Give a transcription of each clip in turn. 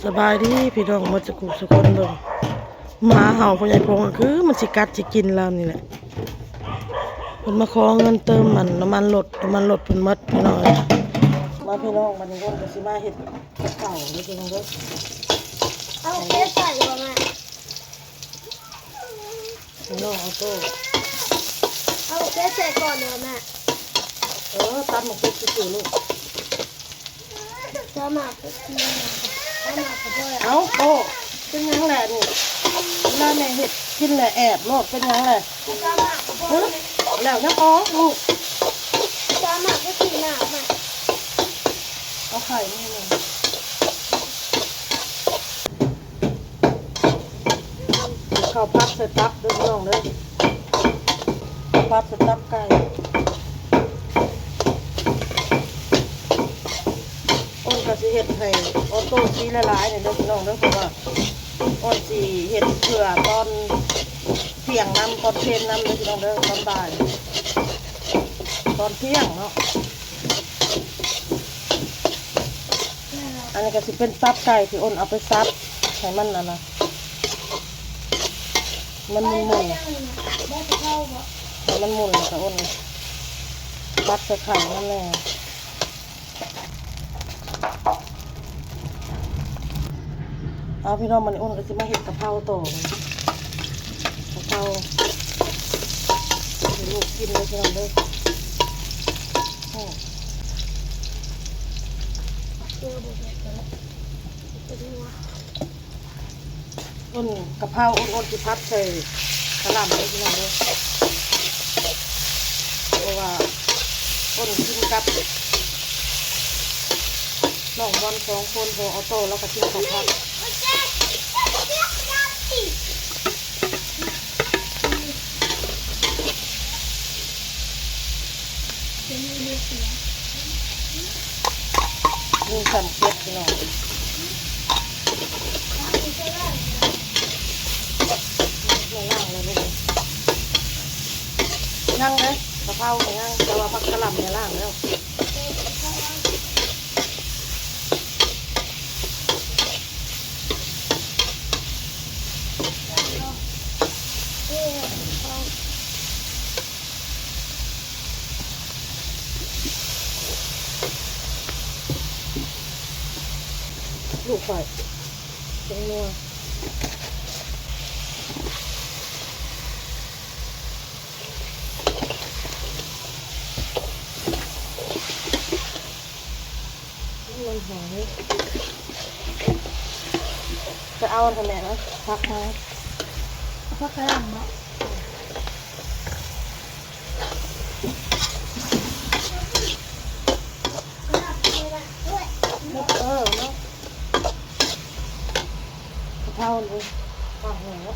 ສະບາຍດີພີ່ນ້ອງໝົດສຸຂູສຸຄົນ. ເບິ່ງ ໝາເຫົ່າພໍ່ໃຫຍ່ພົງ ຄືມັນຊິກັດຊິກິນລາວນີ້ແຫຼະ. ເພິ່ນມາຂໍເງິນເຕີມອັນນ້ຳມັນລົດ, ນ້ຳມັນລົດເພິ່ນໝົດພີ່ນ້ອງເອີຍ. ມາພີ່ນ້ອງ ບັດນີ້ເພິ່ນກໍຊິມາເຮັດກັບເຂົ້າເດີພີ່ນ້ອງເດີ. ເອົາເຄໃສ່ບໍ່ແມ່? ນ້ອງເອົາໂຕ້ ເອົາເຄໃສ່ກ່ອນເດີແມ່. ເອີ ຕຳໝາກເຂືອຊື່ໆ ລູກ. ຕຳໝາກເຂືອ ຕຳໝາກເຂືອ. ເອົ້າ ໂອ້ ເປັນຫຍັງແຫຼະນີ້? ເວລາແມ່ເຮັດກິນແຫຼະແອບໂລດ ເປັນຫຍັງແຫຼະ? ຕຳໝາກເຂືອ ຫຶ? ແລ້ວຍັງອອກລູກ. ຕຳໝາກເຂືອໜ້າແມ່. ເອົາໄຂ່ມາໃຫ້ແມ່. ເຂົ້າຜັດໃສ່ຕັບເດີພີ່ນ້ອງເດີ, ເຂົ້າຜັດໃສ່ຕັບໄກ່. ອ້ນກໍຊິເຮັດໃຫ້ອໍໂຕ້ສີຫຼາຍໆນີ້ເດີພີ່ນ້ອງເດີ, ເພາະວ່າອ້ນຊິເຮັດເພື່ອຕອນທ່ຽງນຳ ຕອນເພນນຳເດີພີ່ນ້ອງເດີ, ຕອນບ່າຍ ຕອນທ່ຽງເນາະ. ອັນນີ້ກໍຊິເປັນຕັບໄກ່ທີ່ອ້ນເອົາໄປສັບໃຫ້ມັນອັນນະ ມັນໝຸ່ນໆ ໃຫ້ມັນໝຸ່ນ ແລ້ວກໍອ້ນປັດໃສ່ໄຂ່ມັນແດ່. ເອົາ ພີ່ນ້ອງ ມື້ນີ້ອ້ນກໍຊິມາເຮັດກະເພົາຕໍ່. ກະເພົາໃຫ້ລູກກິນເດີພີ່ນ້ອງເດີ. ໂອ້ ເອີ ບໍ່ເຜັດກໍໄດ້ ເປັນຫົວ. ອ້ນກະເພົາ ອ້ນ ອ້ນຊິຜັດໃສ່ກະຫຼ່ຳເດີພີ່ນ້ອງເດີ, ເພາະວ່າອ້ນກິນກັບນ້ອງບອນສອງຄົນ ເພາະວ່າອໍໂຕ້ລາວກໍກິນເຂົ້າຜັດ. ມີສາມເຈັດພີ່ນ້ອງ. ຍັງເດ້ ກະເພົາກໍຍັງ ແຕ່ວ່າຜັກກະຫຼ່ຳນີ້ລ້າງແລ້ວ. ລູກຂ້ອຍ ຜົງນົວ ມັນຫອມເດ້. ໄປເອົາອັນນັ້ນແມ່ນະ ຜັກມາ ເອົາຜັກກະຫຼ່ຳເນາະ. ເອີ ເນາະ ກະເພົາເນາະ ປາກແຫ້ງເນາະ.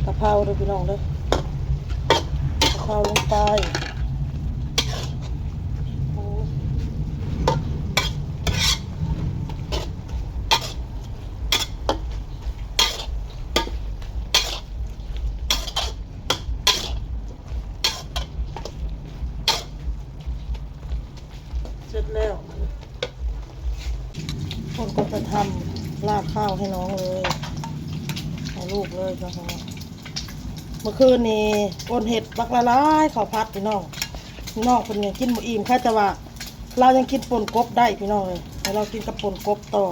ກະເພົາເດີພີ່ນ້ອງເດີ, ກະເພົາລົງໄປ. ໂອ້ ເສັດແລ້ວ ອ້ນກໍຈະທຳລາດຂ້າວໃຫ້ນ້ອງເລີຍ ໃຫ້ລູກເລີຍເນາະ. ເມື່ອຄືນນີ້ອ້ນເຮັດບັກຫຼາຍໆ ເຂົ້າຜັດພີ່ນ້ອງ, ນ້ອງເພິ່ນຍັງກິນບໍ່ອີ່ມ ແຕ່ວ່າລາວຍັງກິນປົ່ນກົບໄດ້ພີ່ນ້ອງເອີຍ, ໃຫ້ລາວກິນກັບປົ່ນກົບຕໍ່.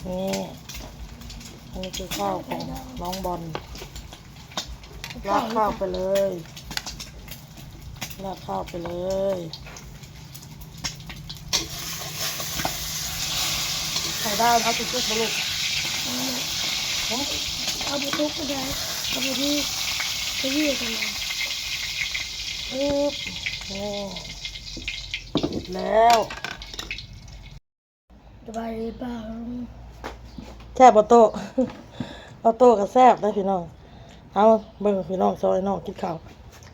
ນີ້ ອັນນີ້ຄືຂ້າວຂອງນ້ອງບອນ. ລາດຂ້າວໄປເລີຍ ລາດຂ້າວໄປເລີຍ. ໄຂ່ດາວເອົາສຸກໆ ບໍ່ລູກ? ເອົາ ເອົາບໍ່ສຸກກໍໄດ້ ເອົາພໍດີ ພໍດີກັນນະ. ອຶບ ນີ້ ເສັດແລ້ວ. ສະບາຍດີປ້າລຸງ. ແຊບບໍ່ໂຕ້? ອອໂຕ້ກໍແຊບເດ້ພີ່ນ້ອງ. ເອົາ ເບິ່ງພີ່ນ້ອງ ຊ່ອຍນ້ອງກິນເຂົ້າ.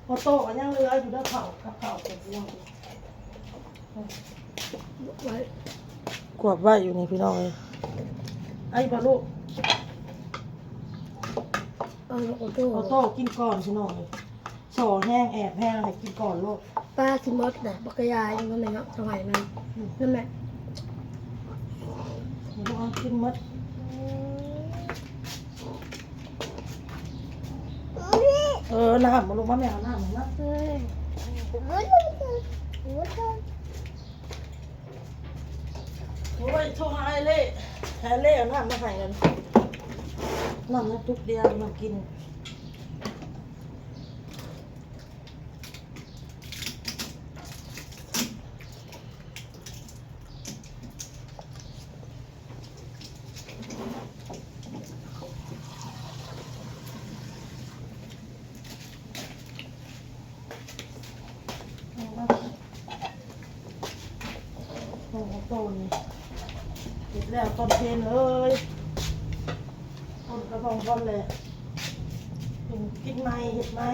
ອອໂຕ້ກໍຍັງເຫຼືອຢູ່ເດີເຂົ້າ ກັບເຂົ້າເປັນພີ່ນ້ອງ. ກວບໄວ້ ກວບໄວ້ຢູ່ນີ້ພີ່ນ້ອງເອີຍ. ໄອ້ບໍ່ລູກ? ເອົາໂອໂຕ້ ໂອໂຕ້ກິນກ່ອນພີ່ນ້ອງເອີຍ. ສໍແຮງແອບແຮງ ໃຫ້ກິນກ່ອນໂລດ. ປາຊິໝົດນະ ບັກກະຢາຍັງບໍ່ແມ່ນເນາະ ສະໄໝມັນ ອືມ ນັ້ນແຫຼະ ກິນໝົດ. ເອີ ນ້ຳມາລູກ ມາແມ່ເອົານ້ຳໃຫ້ນະ. ໂອ້ຍ ໂທຫາອ້າຍເລ່ ໃຫ້ອ້າຍເລ່ເອົານ້ຳມາໃຫ້ກັນ. ນ້ຳໃນຕຸກດຽວ ນ້ຳກິນ. ໂອ້ໂຫ ເຮັດແລ້ວຕອນເພນເລີຍ ຄົນກະພອງພອນແຫຼະ ກິນໃໝ່ ເຮັດໃໝ່.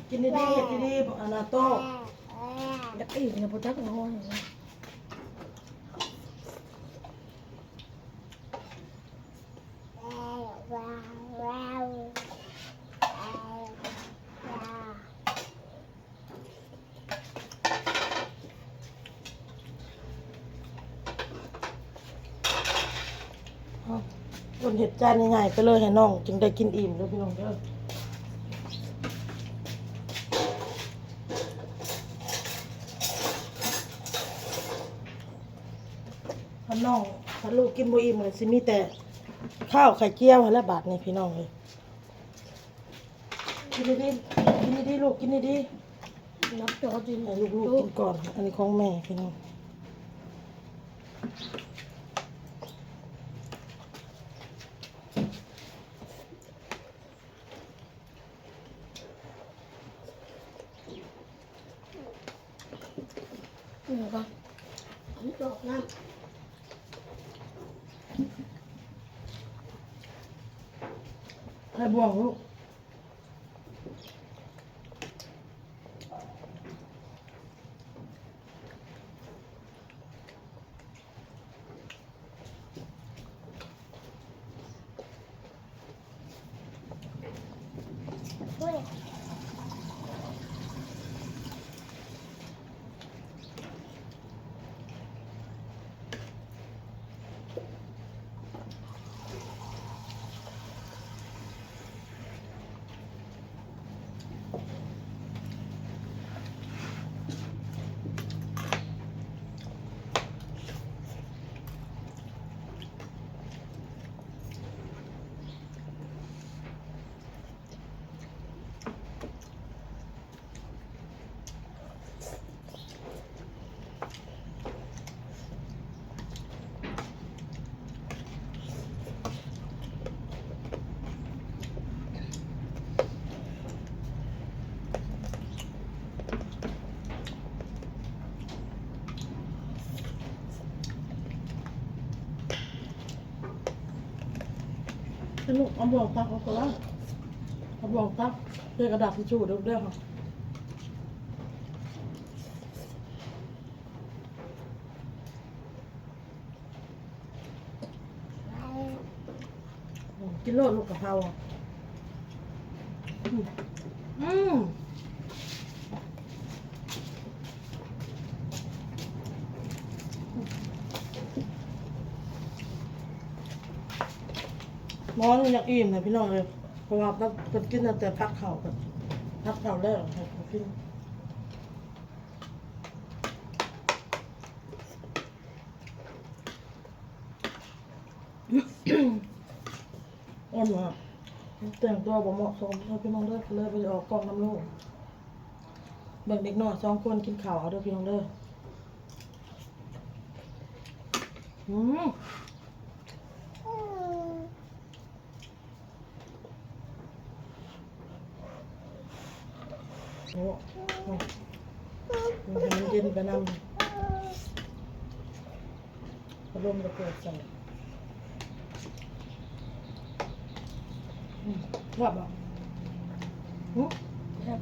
ກິນດີໆ ເຮັດດີໆ ອັນນາໂຕ້ ຢາກອີກນະ ບໍ່ຈັກເອົາ. ເອົາ ເພິ່ນເຮັດຈານໃຫຍ່ໆ ໄປເລີຍ ໃຫ້ນ້ອງຈຶ່ງໄດ້ກິນອີ່ມເດີພີ່ນ້ອງເດີ. ຄັນນ້ອງ ຄັນລູກກິນບໍ່ອີ່ມ ກໍຊິມີແຕ່ ຂ້າວໄຂ່ຈຽວຫັ້ນແຫຼະບາດນີ້ພີ່ນ້ອງເອີຍ. ກິນດີໆ ກິນດີໆ ລູກ ກິນດີໆ ນັບຈອດຢູ່ ໃຫ້ລູກໆກິນກ່ອນ. ອັນນີ້ຂອງແມ່ພີ່ນ້ອງ. ນີ້ກໍ ອັນນີ້ດອກນ້ຳ ໃຫ້ບ່ວງລູກ. ໃຫ້ລູກເອົາບ່ວງຕັກເອົາກໍໄດ້ ເອົາບ່ວງຕັກ ເທກະດາດທິຊູເດີ ເດີ. ກິນໂລດລູກກະເພົາ ອືມ ອືມ ໝໍນີ້ຢາກອີ່ມແຫຼະພີ່ນ້ອງເອີຍ ເພາະວ່າເພິ່ນກິນຕັ້ງແຕ່ຜັດເຂົ້າ ຜັດເຂົ້າແລ້ວໃຫ້ເຂົາກິນ. ອ້ນວ່າແຕ່ງຕົວບໍ່ເໝາະສົມເດີພີ່ນ້ອງເດີ ກໍເລີຍບໍ່ໄດ້ອອກກ້ອງນຳລູກ. ເບິ່ງເດັກນ້ອຍສອງຄົນກິນເຂົ້າເອົາເດີພີ່ນ້ອງເດີ. ອືມ. ໂອ້ ໃຫ້ມັນເຢັນໄປນຳ ພັດລົມກະເປີດໃສ່ ອືມ ແຊບບໍ່? ຫື ແຊບ.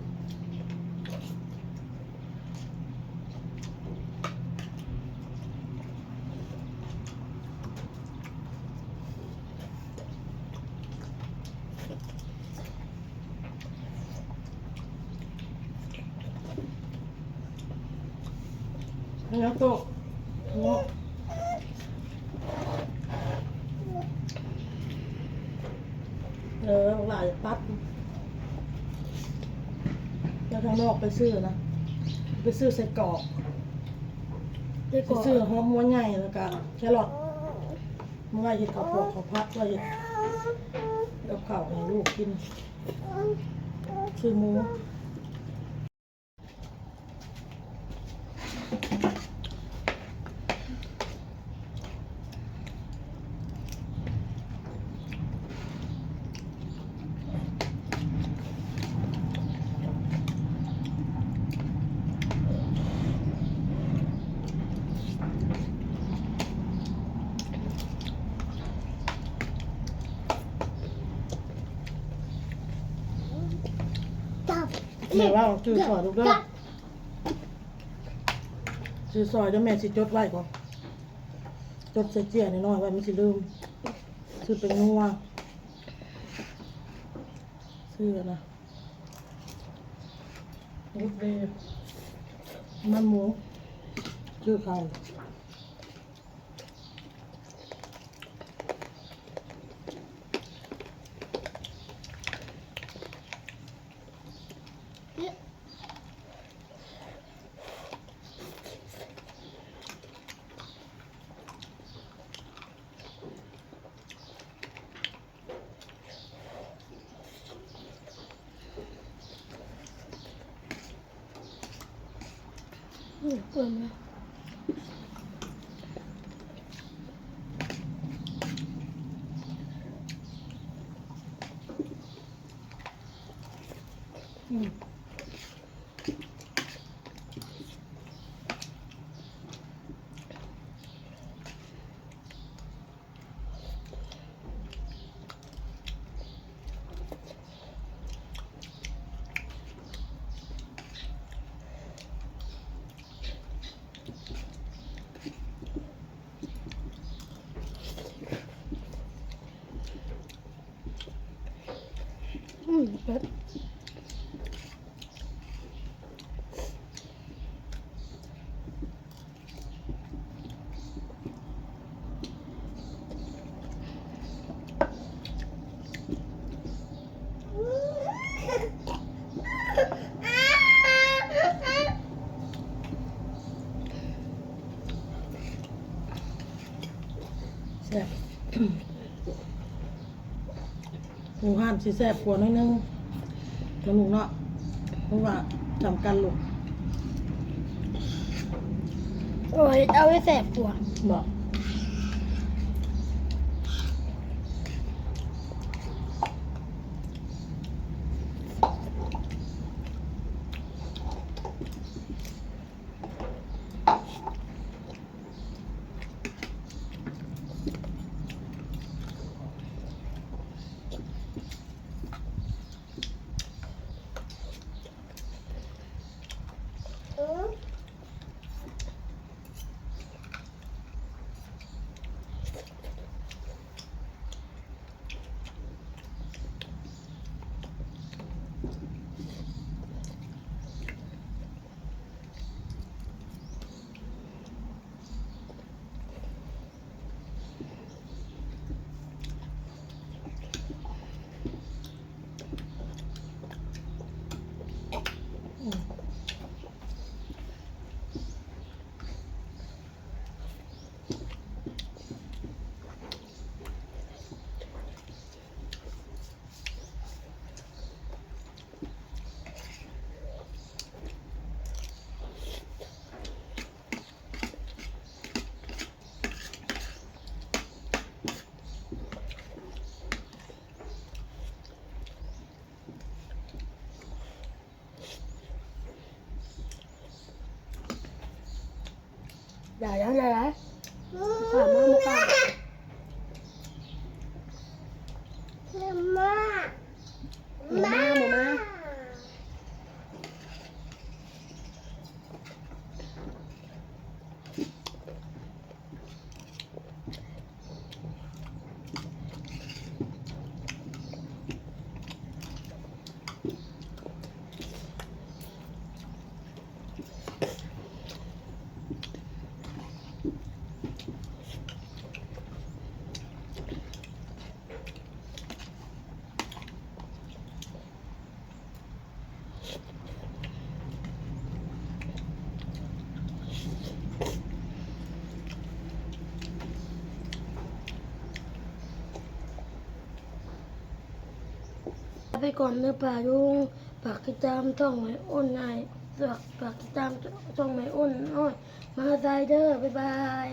ແລ້ວໂຕ ເອີ ບັກຫຼ້າຢາກຕັດ ແລ້ວທາງນອກໄປຊື້ນະ ໄປຊື້ໄສ້ກອກ ໄສ້ກອກ ຊື້ຫອມຫົວໃຫຍ່ ແລ້ວກະແຄຣອດ ມາໄວ້ເຮັດເຂົ້າປວກເຂົ້າຜັດ ໄວ້ເຮັດກັບເຂົ້າໃຫ້ລູກກິນ ຊື້ໝູ. ແມ່ເວົ້າ ຈື່ສອຍລູກເດີ ຊື້ສອຍເດີ ແມ່ຊິຈົດໄວ້ກ່ອນ ຈົດໃສ່ເຈ້ຍນ້ອຍໆໄວ້ ມັນຊິລືມ ຊື້ແປ້ງນົວ ຊື້ອັນນະ ບຸດເດ ມັນໝູ ຊື້ເຂົ້າ. ອືມ ເປື້ອນນະ ອືມ. ອືມ ເຜັດ. ແຊບ. ຢູ່ຮ້ານຊິແຊບກວ່າໜ້ອຍໜຶ່ງເນາະລູກເນາະ ເພາະວ່າສຳຄັນລູກ. ໂອ້ຍ ເອົາໄວ້ແຊບກວ່າ. ບໍ່. ອືມ. ຂ້າມາ ບໍ່ຂ້າມ ມາ ມາ ມາ ມາ. ໄປກ່ອນເດີປ້າລຸງ. ຝາກຕິດຕາມຊ່ອງແມ່ອຸ່ນອ້າຍ ຝາກ ຝາກຕິດຕາມຊ່ອງແມ່ອຸ່ນນ້ອຍມະຫາໄຊເດີ. ບາຍບາຍ.